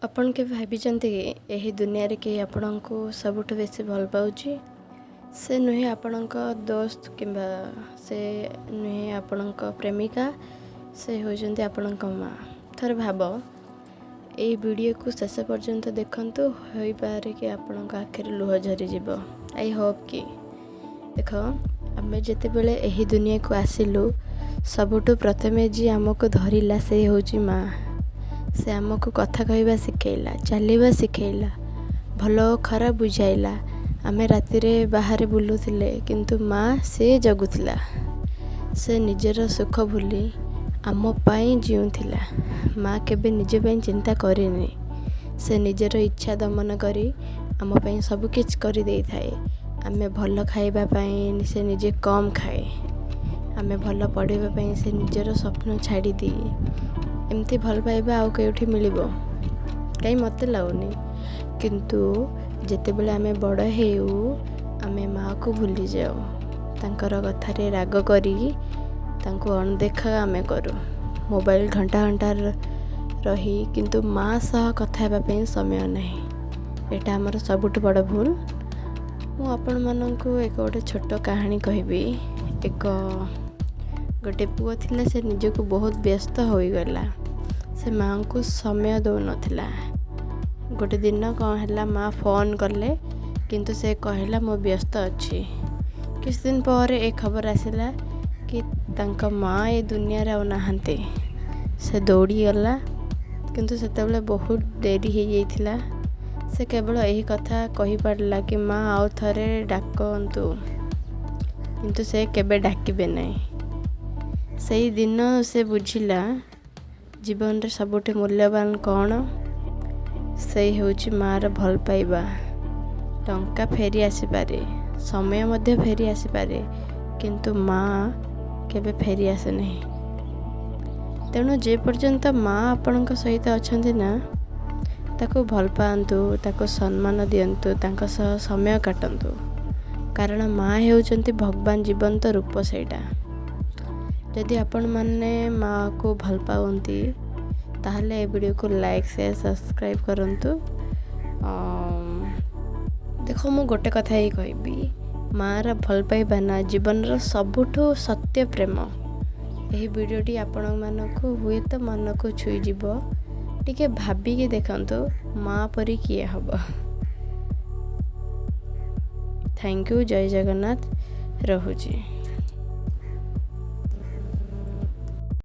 ଆପଣ କେବେ ଭାବିଛନ୍ତି କି ଏହି ଦୁନିଆରେ କେହି ଆପଣଙ୍କୁ ସବୁଠୁ ବେଶୀ ଭଲ ପାଉଛି? ସେ ନୁହେଁ ଆପଣଙ୍କ ଦୋସ୍ତ କିମ୍ବା ସେ ନୁହେଁ ଆପଣଙ୍କ ପ୍ରେମିକା, ସେ ହେଉଛନ୍ତି ଆପଣଙ୍କ ମା'। ଥରେ ଭାବ, ଏଇ ଭିଡ଼ିଓକୁ ଶେଷ ପର୍ଯ୍ୟନ୍ତ ଦେଖନ୍ତୁ, ହୋଇପାରେ କି ଆପଣଙ୍କ ଆଖିରେ ଲୁହ ଝରିଯିବ। I Hope କି ଦେଖ, ଆମେ ଯେତେବେଳେ ଏହି ଦୁନିଆକୁ ଆସିଲୁ, ସବୁଠୁ ପ୍ରଥମେ ଯିଏ ଆମକୁ ଧରିଲା ସେ ହେଉଛି ମା'। ସେ ଆମକୁ କଥା କହିବା ଶିଖେଇଲା, ଚାଲିବା ଶିଖେଇଲା, ଭଲ ଓ ଖରାପ ବୁଝାଇଲା। ଆମେ ରାତିରେ ବାହାରେ ବୁଲୁଥିଲେ, କିନ୍ତୁ ମା' ସେ ଜଗୁଥିଲା। ସେ ନିଜର ସୁଖ ଭୁଲି ଆମ ପାଇଁ ଜିଉଁଥିଲା। ମା' କେବେ ନିଜ ପାଇଁ ଚିନ୍ତା କରିନି। ସେ ନିଜର ଇଚ୍ଛା ଦମନ କରି ଆମ ପାଇଁ ସବୁକିଛି କରିଦେଇଥାଏ। ଆମେ ଭଲ ଖାଇବା ପାଇଁ ସେ ନିଜେ କମ୍ ଖାଏ। ଆମେ ଭଲ ପଢ଼ିବା ପାଇଁ ସେ ନିଜର ସ୍ୱପ୍ନ ଛାଡ଼ିଦିଏ। ଏମିତି ଭଲ ପାଇବା ଆଉ କେଉଁଠି ମିଳିବ? କାହିଁ ମୋତେ ଲାଗୁନି। କିନ୍ତୁ ଯେତେବେଳେ ଆମେ ବଡ଼ ହେଉ, ଆମେ ମାଆକୁ ଭୁଲିଯାଉ। ତାଙ୍କର କଥାରେ ରାଗ କରି ତାଙ୍କୁ ଅଣଦେଖା ଆମେ କରୁ। ମୋବାଇଲ ଘଣ୍ଟା ଘଣ୍ଟା ରହି କିନ୍ତୁ ମା' ସହ କଥା ହେବା ପାଇଁ ସମୟ ନାହିଁ। ଏଇଟା ଆମର ସବୁଠୁ ବଡ଼ ଭୁଲ। ମୁଁ ଆପଣମାନଙ୍କୁ ଏକ ଗୋଟେ ଛୋଟ କାହାଣୀ କହିବି। ଏକ ଗୋଟେ ପୁଅ ଥିଲା, ସେ ନିଜକୁ ବହୁତ ବ୍ୟସ୍ତ ହୋଇଗଲା। ସେ ମାଆଙ୍କୁ ସମୟ ଦେଉନଥିଲା। ଗୋଟେ ଦିନ କ'ଣ ହେଲା, ମା' ଫୋନ୍ କଲେ, କିନ୍ତୁ ସେ କହିଲା ମୁଁ ବ୍ୟସ୍ତ ଅଛି। କିଛି ଦିନ ପରେ ଏ ଖବର ଆସିଲା କି ତାଙ୍କ ମା' ଏ ଦୁନିଆରେ ଆଉ ନାହାନ୍ତି। ସେ ଦୌଡ଼ିଗଲା, କିନ୍ତୁ ସେତେବେଳେ ବହୁତ ଡେରି ହେଇଯାଇଥିଲା। ସେ କେବଳ ଏହି କଥା କହିପାରିଲା କି ମା' ଆଉ ଥରେ ଡାକନ୍ତୁ, କିନ୍ତୁ ସେ କେବେ ଡାକିବେ ନାହିଁ। ସେଇ ଦିନ ସେ ବୁଝିଲା ଜୀବନରେ ସବୁଠୁ ମୂଲ୍ୟବାନ କ'ଣ। ସେଇ ହେଉଛି ମାଆର ଭଲ ପାଇବା। ଟଙ୍କା ଫେରି ଆସିପାରେ, ସମୟ ମଧ୍ୟ ଫେରି ଆସିପାରେ, କିନ୍ତୁ ମା' କେବେ ଫେରି ଆସେ ନାହିଁ। ତେଣୁ ଯେ ପର୍ଯ୍ୟନ୍ତ ମା' ଆପଣଙ୍କ ସହିତ ଅଛନ୍ତି ନା, ତାକୁ ଭଲ ପାଆନ୍ତୁ, ତାକୁ ସମ୍ମାନ ଦିଅନ୍ତୁ, ତାଙ୍କ ସହ ସମୟ କାଟନ୍ତୁ। କାରଣ ମା' ହେଉଛନ୍ତି ଭଗବାନ ଜୀବନ୍ତ ରୂପ ସେଇଟା। ଯଦି ଆପଣମାନେ ମାଆକୁ ଭଲ ପାଆନ୍ତି, ତାହେଲେ ଏ ଭିଡ଼ିଓକୁ ଲାଇକ୍, ସେୟାର, ସବସ୍କ୍ରାଇବ୍ କରନ୍ତୁ। ଦେଖ, ମୁଁ ଗୋଟେ କଥା ହିଁ କହିବି, ମାଆର ଭଲ ପାଇବା ନା ଜୀବନର ସବୁଠୁ ସତ୍ୟ ପ୍ରେମ। ଏହି ଭିଡ଼ିଓଟି ଆପଣମାନଙ୍କୁ ହୁଏତ ମନକୁ ଛୁଇଁଯିବ। ଟିକେ ଭାବିକି ଦେଖନ୍ତୁ, ମା' ପରି କିଏ ହେବ? Thank you, Jay Jagannath, ରହୁଛି।